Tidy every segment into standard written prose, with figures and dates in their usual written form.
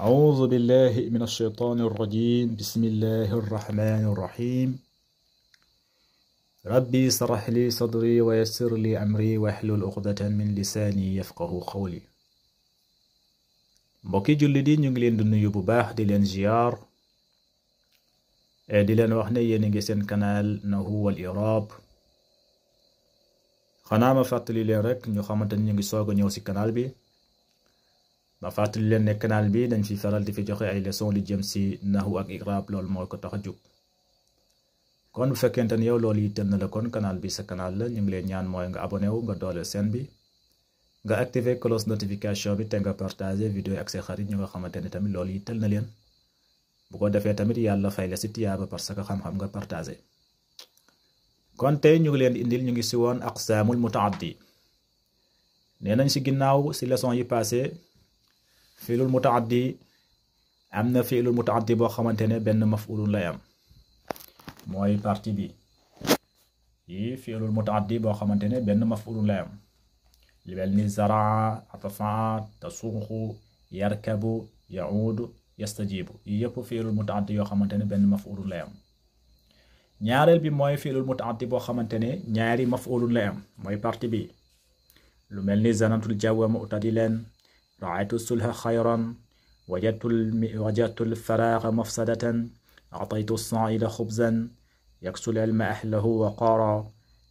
أعوذ بالله من الشيطان الرجيم. بسم الله الرحمن الرحيم. ربي اشرح لي صدري ويسر لي أمري واحلل عقدة من لساني يفقه قولي. mbokki julli di ñu ngi leen di nuyu bu baax di leen ziar di leen wax ne yéen a ngi seen canal Nahwu wal I'rab. xanaa ma fàttali leen rek ñu xamante ni ñu ngi soog a ñëw si canal bi. ma fàttali leen ne canal bi dañ fi faral di fi joxe ay leçon li jëm si nahwu ak i'rab, loolu mooy ko tax a jóg. kon bu fekkente ne yow loolu yitteel na la kon canal bi sa canal la, ñu ngi leen ñaan mooy nga abonné wu, nga doole seen bi, nga activer cloche notification bi te nga partager vidéo yi ak say xarit ñu nga xamante ne tamit loolu yitteel na leen. bu ko defee tamit yàlla fay la si tiyaaba parce que xam-xam nga partager. kon tey ñu ngi leen indil, ñu ngi si woon aqsaamul mutaaddi. nee nañ si ginnaaw si leçon yi passé fiilul mutaaddi am na fiilul mutaaddi boo xamante ne benn maf'ulun lay am, mooy partie bi. yi fiilul mutaaddi boo xamante ne benn maf'ulun lay am, li mel ni zaraa, atafaa, tasuuxu, yarkabu, yaudu, yastajibu. yi yëpp fiilul mutaaddi yoo xamante ne benn maf'ulun lay am. ñaareel bi mooy fiilul mutaaddi boo xamante ne ñaari maf'ulun lay am, mooy partie bi. lu mel ni zanantul jawwa mu'tadilan, raaytu sulha xayran, wajadtul faraaga mafsadatan, ataytu saa'ila xubzan, yaksul ilma ahlahu waqaara,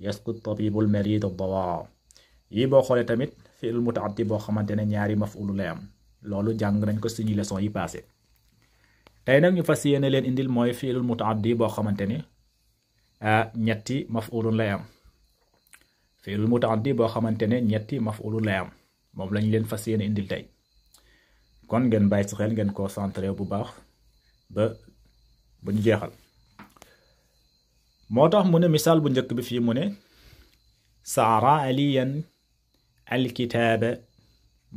yasqi tabibu almarid ad-dawaa. yi boo xoolee tamit fi'lul mutaaddi boo xamante ne ñaari maf'ulu lay am, loolu jàng nañ ko suñu leçon yi passé. tey nag ñu fas yéene leen indil mooy fi'lul mutaaddi boo xamante ne ñetti maf'ulun lay am. fi'lul mutaaddi boo xamante ne ñetti maf'ulun lay am, moom lañ leen fas yéene indil tey. kon ngeen bàyyi ci xel, ngeen concentré bu baax ba ñu jeexal. moo tax mu ne misaal bu njëkk bi fii mu ne saara aliyan alkitaaba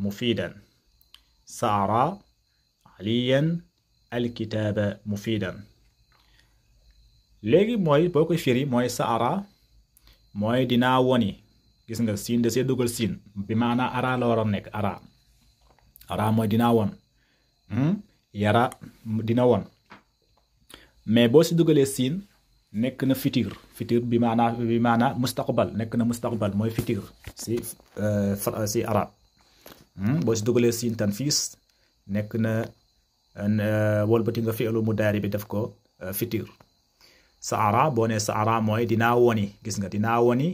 mufiidan. saara aliyan alkitaaba mufiidan. léegi mooy boo koy firi mooy saara mooy dinaa woni. gis nga siin da see dugal siin bi maanaa ara la war a nekk. ara mooy dinaa won. yara dina won, mais boo si dugalee siin nekk na fitir. fitir bi maanaa mustaqbal, nekk na mustaqbal mooy fitir si arab. boo si dugalee siin tanfiis nekk na wolbati nga fi'lu mudaari bi def ko fitir. saara boo ne saara mooy dinaa woni. gis nga dinaa woni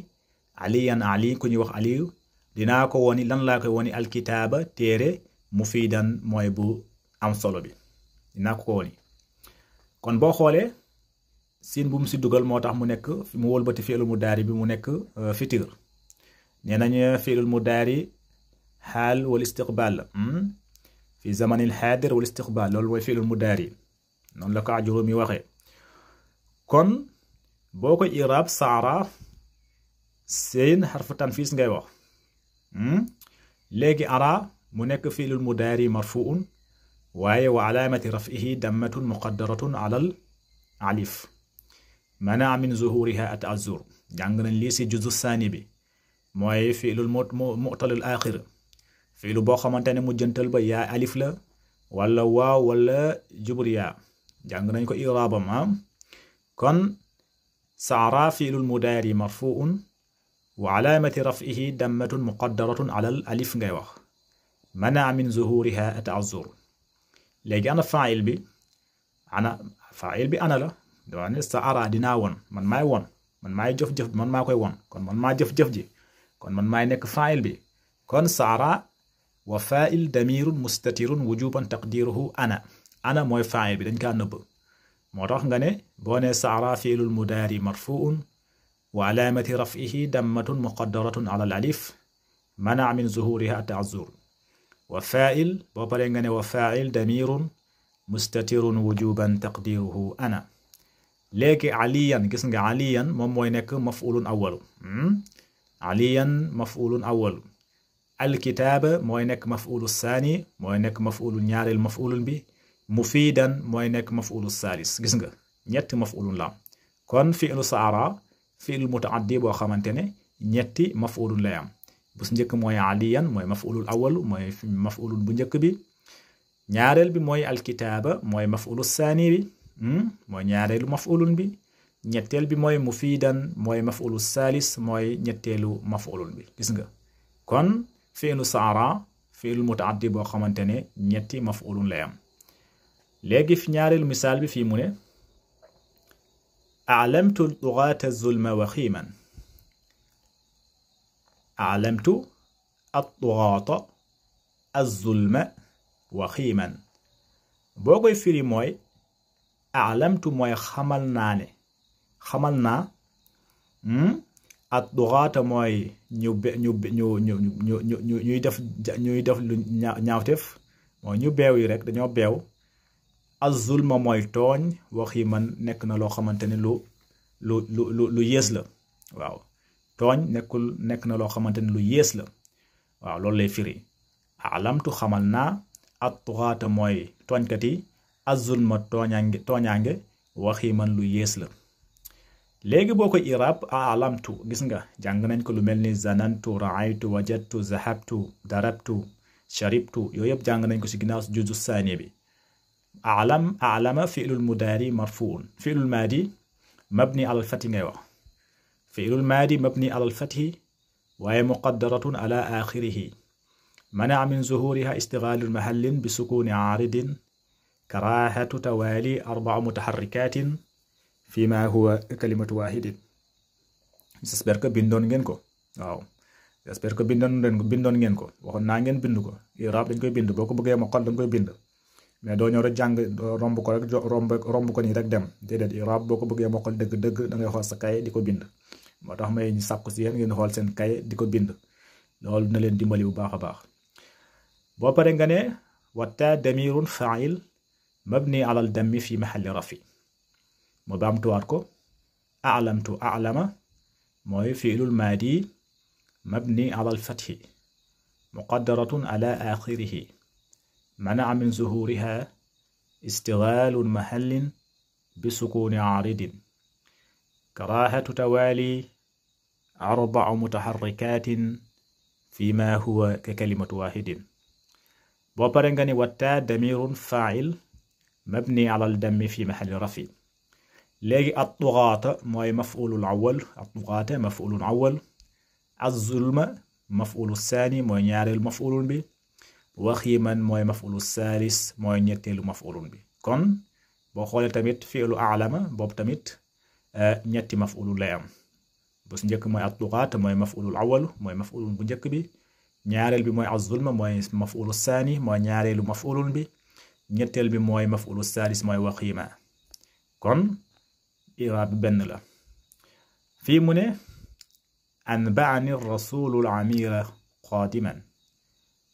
aliyan, ali ku ñuy wax aliyu, dinaa ko woni. lan laa koy woni? alkitaaba téere, mufiidan mooy bu am solo bi, dinaa ko woni. kon boo xoolee siin bu mu si dugal moo tax mu nekk mu wëlbati fi'lul mudaari bi mu nekk fitir. nee nañu fi'lul mudaari xaal wal istiqbaal fi zamanil xaadir wal istiqbaal, loolu mooy fi'lul mudaari. noonu la ko Ajurumi waxee. kon boo koy iraab saara seen xarfu tanfiis ngay wax. léegi ara mu nekk fi'lul mudaari marfuun, waaye wa alaamati raf'ihi dammatun muqaddaratun alal alif, manaa min zuhuriha at-ta'azzur. jàng nañ lii si juzu saani bi, mooy fi'lul mu'talul aaxir, fi'lu boo xamante ne mujjantal ba yaa alif la wala waaw wala jubur yaa. jàng nañ ko iraabam. kon saara fi'lul mudaari marfuun wa alaamati raf'ihi dammatun muqaddaratun alal alif ngay wax, manaa min zuhuriha at-ta'azzur. léegi ana faa'il bi? faa'il bi ana la. dama ne saara dinaa won, man maay won, man maay jëf-jëf, man maa koy won, kon man maa jëf-jëf ji, kon man maay nekk faa'il bi. kon saara wa faa'il damirun mustatirun wujuban taqdiruhu ana mooy faa'il bi, dañ kaa nëbb. moo tax nga ne boo ne saara fi'lul mudaari marfuun wa alaamati raf'ihi dammatun muqaddaratun ala al alif, manaa min zuhuriha at-ta'azzur. wa faa'il boo paree nga ne wa faa'il damirun mustatirun wujuban taqdiruhu ana. léegi aliyan, gis nga aliyan moom mooy nekk maf'ulun awwalu. aliyan maf'ulun awwalu. alkitaaba mooy nekk maf'ulu saani, mooy nekk maf'ulu ñaareel maf'ulun bi. mufiidan mooy nekk maf'ulu saalis. gis nga ñetti maf'ulun la. kon fi'lu saara fi'lu mutaaddi boo xamante ne ñetti maf'ulun lay am. bu si njëkk mooy aliyan mooy maf'ulul awwal mooy maf'ulun bu njëkk bi. ñaareel bi mooy alkitaaba mooy maf'ulu saani bi mooy ñaareelu maf'ulun bi ñetteel bi mooy mufiidan mooy maf'ulu saalis mooy ñetteelu maf'ulun bi gis nga kon fi'lu saara fi'lu mutaaddi boo xamante ne ñetti maf'ulun lay am léegi fi ñaareelu misaal bi fii mu ne a'lamtu al-tughaata zulma waxiiman a'lamtu at-tughaata az-zulma waxiiman boo koy firi mooy a'lamtu mooy xamal naa ne xamal naa at-tughaata mooy ñuy def lu ñaawteef mooy ñu beew yi rek dañoo beew az-zulma mooy tooñ waxiiman nekk na loo xamante ne lu yées la waaw tooñ nekk na loo xamante ne lu yées la waaw loolu lay firi a'lamtu xamal naa at-tughaata mooy tooñkat yi az-zulma tooñaange waxiiman lu yées la léegi boo koy irab a'lamtu gis nga jàng nañ ko lu mel ni zanantu ra'aytu wajadtu zahabtu darabtu sharibtu yooyu yëpp jàng nañ ko ci ginnaaw juzu saani bi a'lama fi'lul mudaari marfuun fi'lul maadi mabni alal fathi ngay wax fi'lul maadi mabni alal fathi waaye muqaddaratun ala aaxirihi منع من ظهورها استغلال محل بسكون عارض كراهة توالي 4 متحركات فيما هو كلمة واحد. J'espère que bindoon ngeen ko waaw j'espère que bindoon ngeen ko waxoon naa ngeen bind ko i'raab dañ koy bind boo ko bëggee mokkal dañ koy bind mais doo ñëw rek jàng romb ko rek romb ko nii rek dem déedéet i'raab boo ko bëggee mokkal dëgg-dëgg da ngay xool sa kaye di ko bind moo tax may ñu sàkku si yéen ngeen xool seen kaye di ko bind loolu dina leen dimbali bu baax a baax. boo pare nga ne wattaa damirun fa'il mabni alal dammi fi mahalli rafi moo baamtuwaat ko a'lamtu a'lama mooy fi'lul maadi mabni alal fathi muqaddaratun ala aaxirihi mana'a min zuhuriha istighlaalu mahallin bisukuni aaridin karaahatu tawaali 4 mutaharrikaatin fima huwa ka kalimatu waahidin boo pare nga ni wattaa damirun fa'il mabni alal dammi fi mahalli rafi léegi at-tughaata mooy maf'ulul awwal at-tughaata maf'ulul awwal az-zulma maf'ulu saani mooy ñaareelu maf'ulun bi waxiiman mooy maf'ulu saalis mooy ñetteelu maf'ulun bi kon boo xoolee tamit fi'lu a'lama boobu tamit ñetti maf'ulun lay am bu si njëkk mooy at-tughaata mooy maf'ulul awwal mooy maf'ulun bu njëkk bi ñaareel bi mooy az-zulma mooy maf'ulu saani mooy ñaareelu maf'ulun bi ñetteel bi mooy maf'ulu saalis mooy waxiima kon i'raab bi benn la fii mu ne anba'ani rasulu al-amira qaadiman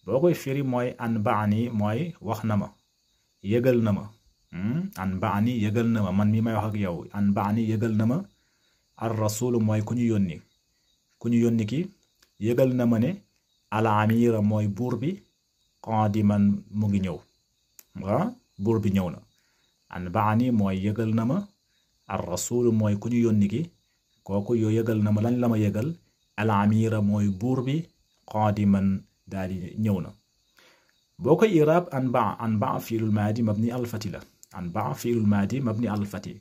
boo koy firi mooy anba'ani mooy wax na ma yëgal na ma anba'ani yëgal na ma man mi may wax ak yow anba'ani yëgal na ma ar-rasulu mooy ku ñu yónni ki yëgal na ma ne al-amira mooy buur bi qaadiman mu ngi ñëw buur bi ñëw na anba'ani mooy yëgal na ma ar-rasulu mooy ku ñu yónni ki kooku yoo yëgal na ma lañ la ma yëgal al-amira mooy buur bi qaadiman daal di ñëw na boo koy i'raab anba'a fi'lul maadi mabni alal fathi la anba'a fi'lul maadi mabni alal fathi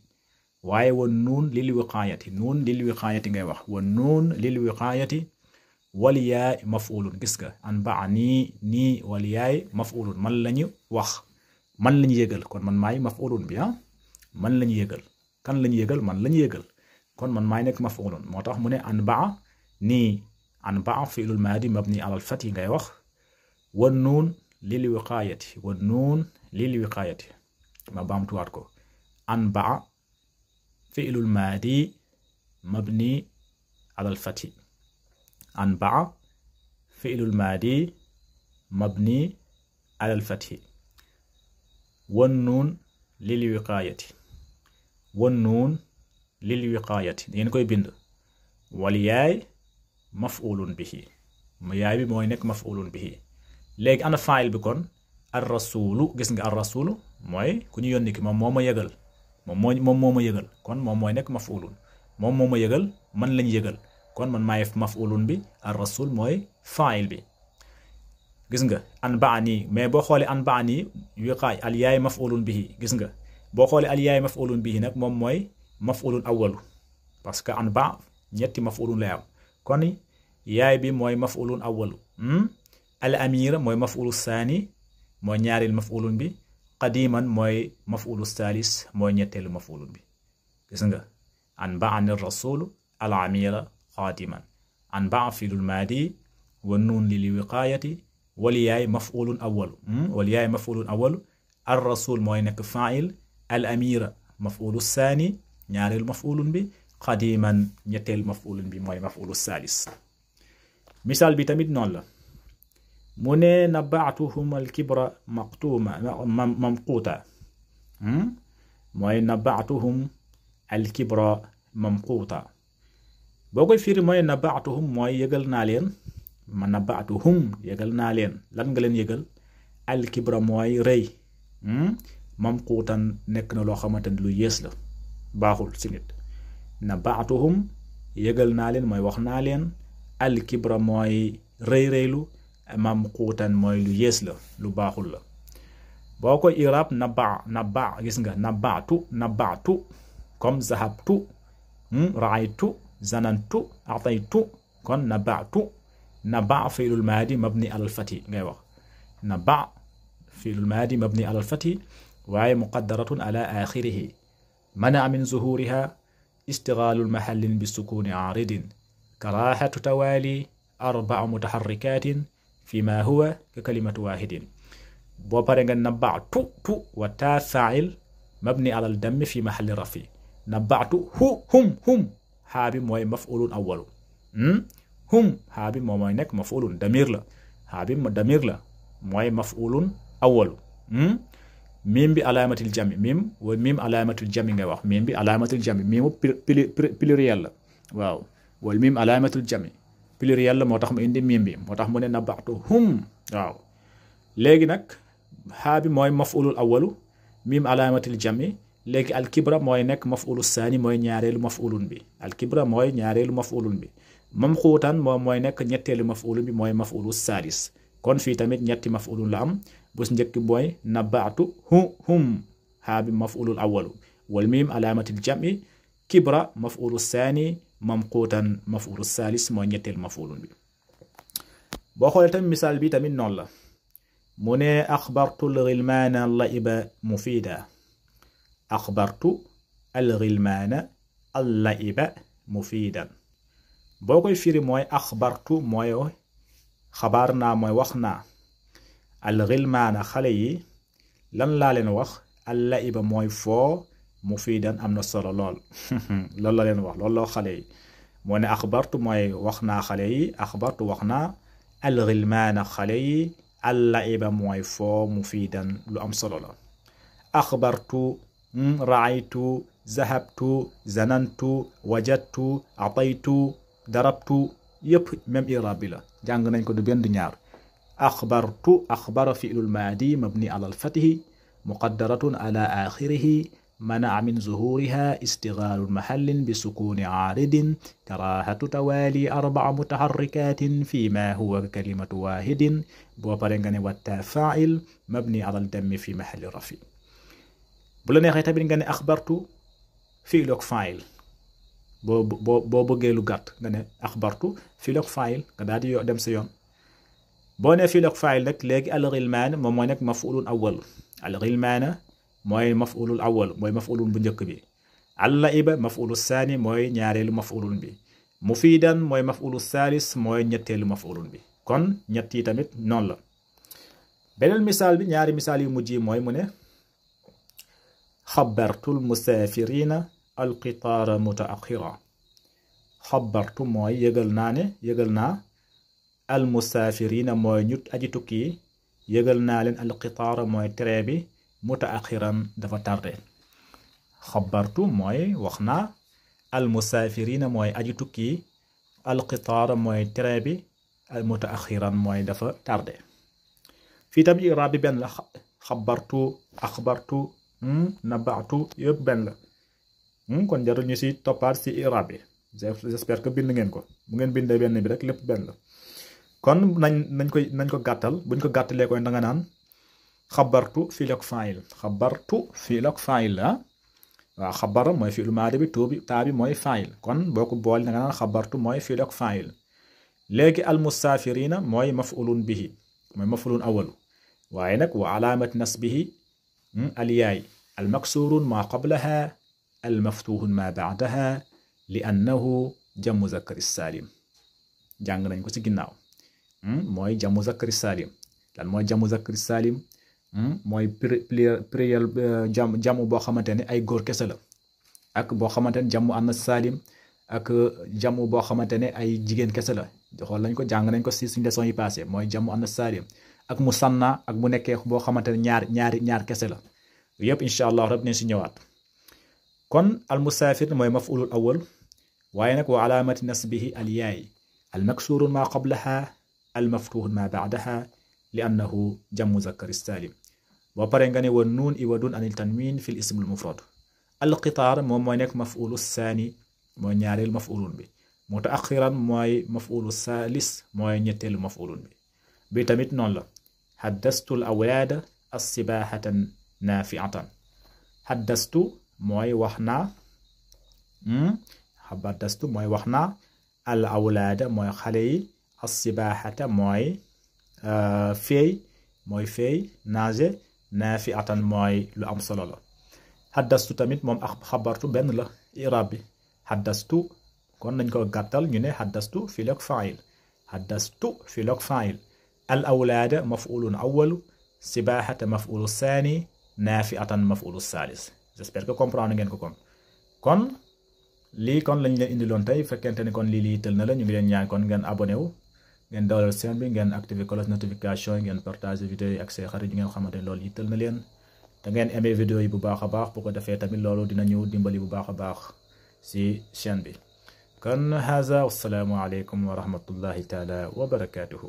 waaye wan nuun lil wiqaayati ngay wax wan nuun lil wiqaayati wal yaay maf'ulun gis nga anba'ani nii wal yaay maf'ulun man lañu wax man lañu yëgal kon man maay maf'ulun bi man lañu yëgal kan lañu yëgal man lañu yëgal kon man maay nekk maf'ulun moo tax mu ne anba'a nii anba'a fi'lul maadi mabni alal fathi ngay wax wan nuun lil wiqaayati ma baamtuwaat ko anba'a fi'lul maadi mabni alal fathi anba'a fi'lul maadi mabni alal fathi wan nuun lil wiqaayati ngeen koy bind wal yaay maf'ulun bihi yaay bi mooy nekk maf'ulun bihi léegi ana fa'il bi kon ar-rasulu gis nga ar-rasulu mooy ku ñu yónni ki moom moo ma yëgal moom moo ma yëgal kon moom mooy nekk maf'ulun moom moo ma yëgal man lañu yëgal kon man maay maf'ulun bi ar-rasul mooy fa'il bi gis nga anba'ani mais boo xoolee anba'ani wiqaay al yaay maf'ulun bihi gis nga boo xoolee al yaay maf'ulun bihi nag moom mooy maf'ulun awwalu parce que anba ñetti maf'ulun lay am kon yaay bi mooy maf'ulun awwalu al amira mooy maf'ulu saani mooy ñaareel maf'ulun bi qadiman mooy maf'ulu salis mooy ñetteelu maf'ulun bi gis nga anba'ani rasulu al amira qadiman anba fi'lul maadi wa nuun li wiqaayati wal yaay maf'ulun awwalu wal yaay maf'ulun awwalu ar rasul mooy nekk fa'il al amira maf'ulu saani ñaareelu maf'ulun bi qadiman ñetteelu maf'ulun bi mooy maf'ulu salis misaal bi tamit noonu la mu ne naba'tuhum al kibra maqtuuma mamquuta mooy naba'tuhum al kibra mamquuta boo koy firi mooy naba'tuhum mooy yëgal naa leen ma naba'tuhum yëgal naa leen lan nga leen yëgal al kibra mooy rëy mamquutan nekk na loo xamante ni lu yées la baaxul si nit naba'tuhum yëgal naa leen mooy wax naa leen al kibra mooy rëy rëylu mamquutan mooy lu yées la lu baaxul la boo koy irab naba gis nga naba'tu comme zahabtu ra'aytu zanantu ataytu kon naba'tu naba fi'lul maadi mabni alal fati ngay wax naba fi'lul maadi mabni alal fati waaye muqaddaratun ala axirihi mana min zuhuriha istighalul mahallin bi sukuni aaridin karahatu tawali arba'a mutaharrikatin fi ma huwa ka kalimatu wahidin boo pare nga naba'tu wa taa fa'il mabni alal dammi fi mahalli rafi naba'tu hum haa bi mooy maf'ulun awwalu hum haa bi moom mooy nekk maf'ulun damir la haa bi damir la mooy maf'ulun awwalu mim bi alaamatil jami mim alaamatil jami ngay wax mim bi alaamatil jami mimu pluriel la waaw wal mim alaamatil jami pluriel la moo tax mu indi mim bi moo tax mu ne naba'tu hum waaw léegi nag haa bi mooy maf'ulul awwalu mim alaamatil jami léegi alkibra mooy nekk maf'ulu saani mooy ñaareelu maf'ulun bi alkibra mooy ñaareelu maf'ulun bi mamquutan moom mooy nekk ñetteelu maf'ulun bi mooy maf'ulu saalis kon fii tamit ñetti maf'ulun la am bu si njëkk mooy naba'tu hum haa bi maf'ulul awwalu wal mim alaamatil jam'i kibra maf'ulu saani mamquutan maf'ulu saalis mooy ñetteelu maf'ulun bi boo xoolee tamit misaal bi tamit noonu la mu ne axbartu al-ghilmaana al-la'iba mufiida axbartu al-ghilmaana al-la'iba mufiidan boo koy firi mooy axbartu mooy xabaar naa mooy wax naa al-ghilmaana xale yi lan laa leen wax al-la'iba mooy foo mufiidan am na solo lool loolu la leen wax loolu la xale yi moo ne axbartu mooy wax naa xale yi axbartu wax naa al-ghilmaana xale yi al-la'iba mooy foo mufiidan lu am solo la axbartu ra'aytu zahabtu zanantu wajadtu ataytu darabtu yëpp même i'raab bi la jàng nañ ko du benn du ñaar axbartu axbara fi'lul maadi mabni ala al-fathi muqaddaratun ala axirihi منع من ظهورها استغلال محل بسكون عارض كراهة توالي 4 متحركات فيما هو كلمة واحد بوبرنغاني والتاء فاعل مبني على الدم في محل رفع بلا نيخي تابين غاني أخبرت فعلك فاعل بو بوغي لو غات غاني أخبرت فعلك فاعل غادي يو دم سيون بو ني فعلك فاعل نك لغي الغلمان موم نك مفعول أول الغلمان mooy maf'ulul awwal mooy maf'ulun bu njëkk bi al-la'iba maf'ulus saani mooy ñaareelu maf'ulun bi mufiidan mooy maf'ulus saalis mooy ñetteelu maf'ulun bi kon ñett yi tamit noonu la beneen misaal bi ñaari misaal yu mujj yi mooy mu ne xabartul musaafiriina alqitaara mutaaxira xabartu mooy yëgal naa al musaafiriina mooy ñu aji tukki yi yëgal naa leen alqitaara mooy train bi mutaaxiran dafa tardé xabartu mooy wax naa al musaafiriina mooy aji tukki alqitaara mooy train bi al mutaaxiran mooy dafa tardé fii tam i'raab bi benn la xabartu axbartu naba'tu yëpp benn la kon jarul ñu si toppaat si i'raab bi j'espère que bind ngeen ko bu ngeen bindee benn bi rek lépp benn la kon nañ ko gàttal. buñ ko gàttalee koy da nga naan xabartu fiil ak faayil, xabartu fiil ak faayil la. waaw xabara mooy fiilu maadi bi taa bi mooy faayil, kon boo ko boole da nga naan xabartu mooy fiil ak faayil. léegi almusaafirina mooy mafulun bihi, mooy mafulun awalu, waaye nag wa alaamat nasbihi alyaay almaksurun ma qablaha almaftuhun ma baadaha li annahu jamu zakari salim. jàng nañ ko ci ginnaaw. mooy jamu zakari salim. lan mooy jamu zakari salim? mooy pluriel jamu boo xamante ne ay góor kese la, ak boo xamante ne jamu annas salim, ak jamu boo xamante ne ay jigéen kese la. xool nañ ko, jàng nañ ko si suñu leçon yi passé. mooy jamu annas salim ak musanna, ak bu nekkee boo xamante ne ñaar kese la. yëpp incha allah rab nañ si ñëwaat. kon al musaafir mooy mafulul awal, waaye nag wa alaamati nasbihi al yaay al maksurun ma qablaha al maftuhun ma baadaha li annahu jamu zakari salim. boo paree nga ne wa nuun iwadun anil tanwin fil ismil mufrad. al qitaar moom mooy nekk mafulu saani, mooy ñaareel mafulun bi. mutaaxiran mooy mafulu saalis, mooy ñetteelu mafulun bi. bi tamit noonu la. haddastu al awlaada as-sibaahatan naafiatan. haddastu mooy wax naa, haddastu mooy wax naa, al awlaada mooy xale yi, as-sibaahata mooy feey nage, naafiatan mooy lu am solo la. haddastu tamit moom ak xabartu benn la iraab bi. haddastu kon nañ ko gàttal ñu ne haddastu fiil ak faayil, haddastu fiil ak faayil. al awlaada mafulun awalu, sibaahata mafulu saani, naafiatan mafulu saalis. j'espère que comprendre ngeen ko kon lii kon lañ leen indiloon tey. fekkente ni kon lii tël na la, ñu ngi leen ñaan kon ngeen abonné wu, ngeen dawlal chaîne bi, ngeen activé cloche notification yi, ngeen partage vidéo yi ak say xarit yi ngeen xamante ne loolu yitteel na leen, te ngeen aimé vidéo yi bu baax a baax. bu ko defee tamit loolu dina ñëw dimbali bu baax a baax si chaîne bi. kon haza wassalaamu aleykum wa rahmatullahi taala wa barakatuhu.